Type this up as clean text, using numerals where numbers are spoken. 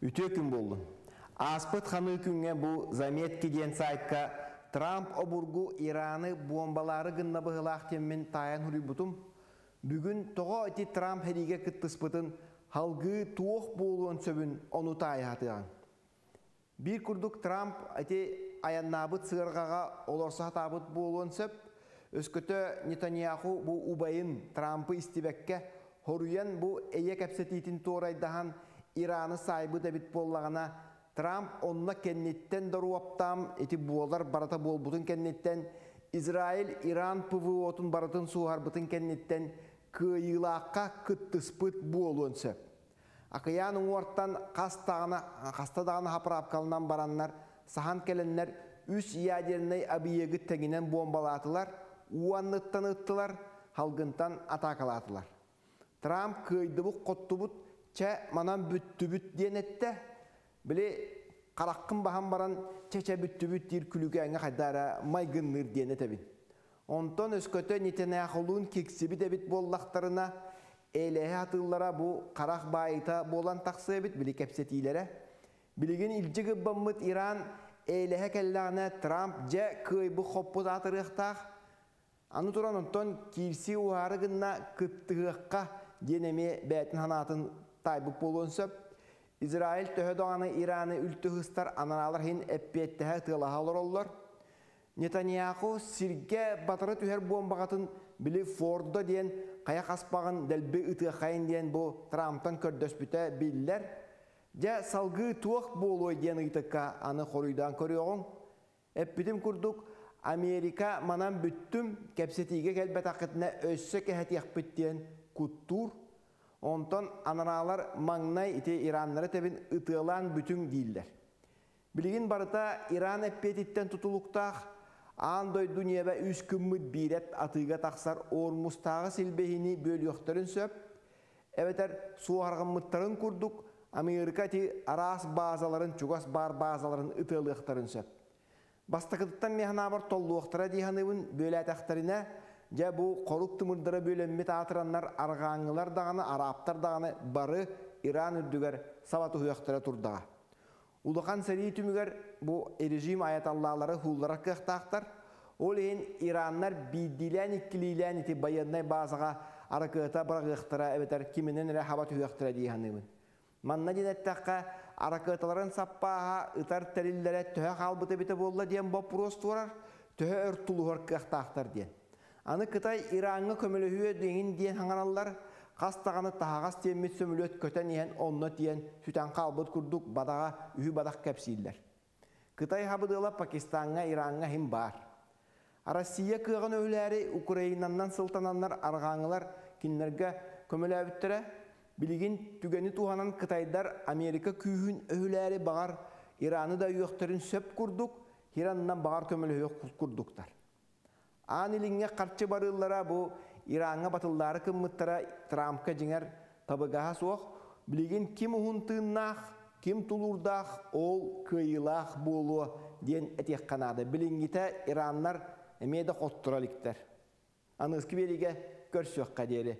Үтүө күн буоллун. Ааспыт ханыы күҥҥэ бу Заметки диэн сайтка Трамп обургу Ираны буомбалаары гынна быһылаах диэммин таайан суруйбутум. Бүгүн тоҕо ити Трамп сэриигэ кыттыспытын, халгыы туох буолуон сөбүн ону таайаһатыаҕыҥ. Биир курдук Трамп ити айаннаабыт сыарҕаҕа олорсо сатаабыт буолуон сөп. Өскөтө Нетаньяху бу убайын Трампы истибэккэ, хоруйан бу эйэ кэпсэтиитин туорайдаһан Ираны саайбыт эбит буоллаҕына, Трамп онно кэнниттэн доруоптаам ити буолар барыта буолбутун кэнниттэн Израиль Иран ПВО-тун барытын сууһарбытын кэнниттэн кыайыылаахха кыттыспыт буолуон сөп. Акыйаан уҥуортан хас даҕаны хаста даҕаны хапыраапкаланан бараннар, саһан кэлэннэр үс ядернай объегы тэҥинэн буомбалаатылар, уу анныттан ыттылар, халгынтан атаакалаатылар. Трамп кыайдыбыт-хоттубут, чэ, манан бүттүбүт диэн эттэ. Били хараххын баһан баран чэ-чэ бүттүбүт диир күлүкээҥҥэ хайда эрэ майгынныыр диэн этэбин. Онтон өскөтө Нетаньяхулуун киксибит эбит буоллахтарына, элэһи атыыллара бу харах баайыта буолан тахсыа эбит били кэпсэтиилэрэ. Билигин илдьи гыббаммыт Иран элэһэ кэллэҕинэ Трамп дьэ кыайбыт-хоппут аатырыахтаах. Аны туран онтон киирсии уһаары гынна кыттыһыахха диэн эмиэ бэйэтин санаатын таайбыт буолуон сөп. Израиль төһө даҕаны Ираны үлтү ыһыстар анараалар иһин эппиэттэһэ ытыалаһа олороллор. Нетаньяху сиргэ батары түһэр буомбаҕатын били Фордо диэн хайа хаспаҕын дэлби ытыаххайын диэн бу Трамптан көрдөспүтэ биллэр. Дьэ, салгыы туох буолуой диэн ыйытыкка аны хоруйдаан көрүөҕүҥ. Эппитим курдук, Америка манан бүттүм, кэпсэтиигэ кэлбэтэххитинэ өссө кэһэтиэхпит диэн куттуур. Онтон анараалар маҥнай ити ираннары тэбин ытыалаан бүтүҥ дииллэр. Билигин барыта Иран эппиэтиттэн тутулуктаах, аан дойду ньиэбэ үс күммүт биирэт атыыга тахсар Ормузтааҕы силбэһиини бүөлүөхтэрин сөп, эбэтэр суоһарҕаммыттарын курдук Америка ити араас баазаларын чугас баар баазаларын ытыалыахтарын сөп. Бастакытыттан мин санаабар толлуохтара дии саныыбын бүөлээтэхтэринэ, дьэ бу хорук тымырдара бүөлэммит аатыраннар арҕааҥҥылар даҕаны, араабтар даҕаны бары Иран үрдүгэр саба туһуохтара турдаҕа. Улахан сэрии түмүгэр бу режим аяталлаалары һуулларар кыахтаахтар. Ол иһин ираннар биирдиилээн-иккилиилээн ити байыаннай баазаҕа аракыата быраҕыахтара эбэтэр киминэн эрэ хаба түһүөхтэрэ дии саныыбын. Манна диэн эттэххэ, аракыаталарын саппааһа ытар тэриллэрэ төһө хаалбыт эбитэ буолла диэн боппуруос туорар, төһө өр тулуһар кыахтаахтар диэн. Аны Кытай Ираҥҥа көмөлөһүө диҥин диэн хаҥараллар, хас даҕаны таһаҕас тиэммит сөмөлүөт көтөн иһэн онно тиийэн сүтэн хаалбыт курдук бадаҕа үһү бадах кэпсииллэр. Кытай хабыдыала Пакистаҥҥа, Ираҥҥа иһин баар. Россия кыаҕын өһүлээри Украинаннан сылтананнар арҕааҥылар кинилэргэ көмөлөөбүттэрэ. Билигин түгэни туһанан кытайдар Америка күүһүн өһүлээри баҕар Ираны да өйүөхтэрин сөп курдук, Иранынан баҕар көмөлөһүөх курдуктар. Аан Илиҥҥэ харчы барыыллара бу Ираҥҥа батыллаары кыммыттара Трампка дьиҥэр табыгаһа суох. Билигин ким уһун тыыннаах, ким тулуурдаах, ол кыайыылаах буолуо диэн этиэххэ наада. Билиҥҥитэ ираннар эмиэ да хотторо иликтэр. Аныгыскы биэриигэ көрсүөххэ диэри.